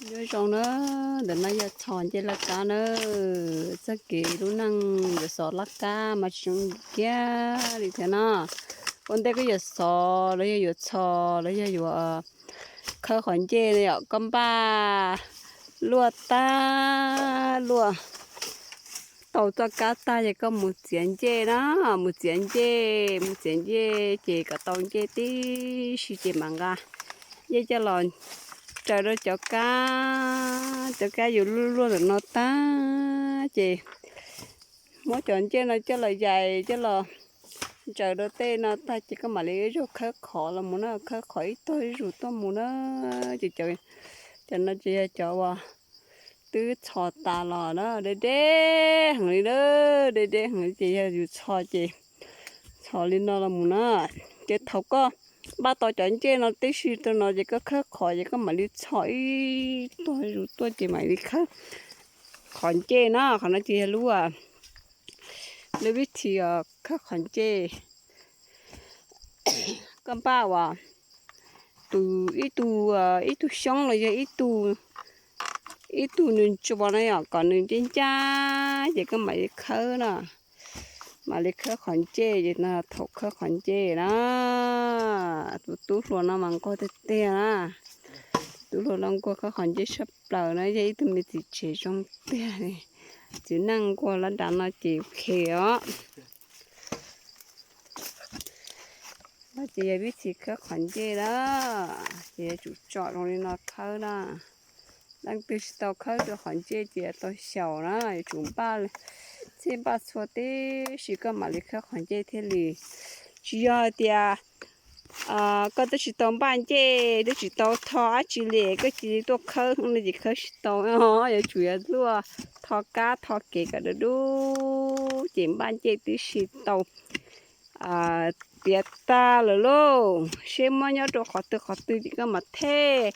Nyob zoo na, ntawm no yog txhos ncej laj kab na. Txoj kev lub neej yuav xov laj kab mas tsis zoo kiag li thiab no. Ua ntej koj yuav xov los yog yuav txhos los yog yuav khawb qhov ncej no yom, koj npaj luaj tag luaj tau txoj kab tag ces koj mus txiav ncej na, mus txiav ncej, mus txiav ncej ces kom tau ncej tib si ces mam nqa ncej coj los raws rau cov kab, cov kab yus luaj luaj ntawm no tag ces muab cov ncej no coj los yais coj los ntsaws rau tej no tag ces koj mam li ib zaug khawb qhov los mus na, khawb qhov ib tog ib zus tuaj mus na. Ces cov no ces yog cov uas twb txhos tas los na, deb deb heev li na, deb deb heev ces yog yus txhos ces txhos li no los mus na. Ces thaum koj npaj tau cov ncej no tib si rau no ces koj khawb qhov ces koj mam li txhos ib tog ib zus tuaj ces mam li khawb qhov ncej na. Qhov no ces yog lub, lub vib thi khawb qhov ncej. Koj npaj uas tus ib tug, ib tug xyoob los yog ib tug, ib tug nws ntsuas na yom, kom nws ncaj ncaj ces koj mam li khawb na, mam li khawb qhov ncej ces no thaum khawb qhov ncej na. Tus tub hluas no mas nquag tiag tiag na, tus tub hluas no nquag khawb qhov ncej tshaj plaws na, yog ib tug me txiv tsev zoo tiag li. Txiv neej nquag lab dav no ces ok os. No ces yog vib thi khawb qhov ncej na, ces yuav tsum tsom zoo li no khawb na. Leej twg tsis tau khawb rau qhov ncej ces yuav tau xyaum na, yuav tsum npaj txhij npaj txhua tib si koj mam li khawb qhov ncej thiaj li. Tsis yog hais tias koj twb tsis tau npaj ncej, twb tsis tau tho dab tsi li koj cia li tuaj khawb no ces khawb tsis tau. Yuav tsum yog luaj, tho kab tho kev kom dub dub ces npaj ncej tib si tau. Tiav tag lawm lauj, seb muab nyob rau qhov twg qhov twg ces koj mam thej,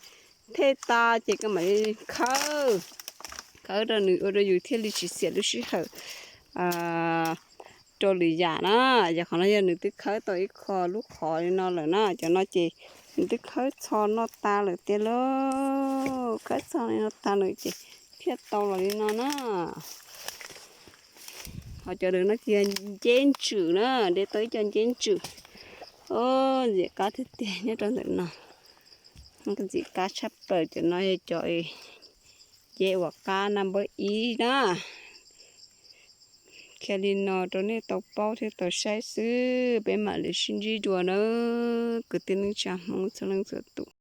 thej tas ces koj mam li khawb, khawb rau nws ua rau yus thiaj li tsis xiam lub sij hawm rau lwm yam na. Yog qhov no yog nws twb khawb tau ib qho lub qhov li no lawm na, cov no ces nws twb khawb txho noj tas lawm tiag lauj, khawb txho li no tas lawm ces thiaj tau los li no na. Ho cov no ces yog nceb ntswm na, de tau ib co nceb ntswm. Ntxim qab tiag tiag nyob rau ntawm no, ntxim qab tshaj plaws. Cov no yog cov nceb uas qab number ib na. Qhia li no rau nej tau paub thiab tau saib xwb, peb mam li sib ntsib dua nawb kwv tij neej tsa Hmoob txhua leej txhua tus.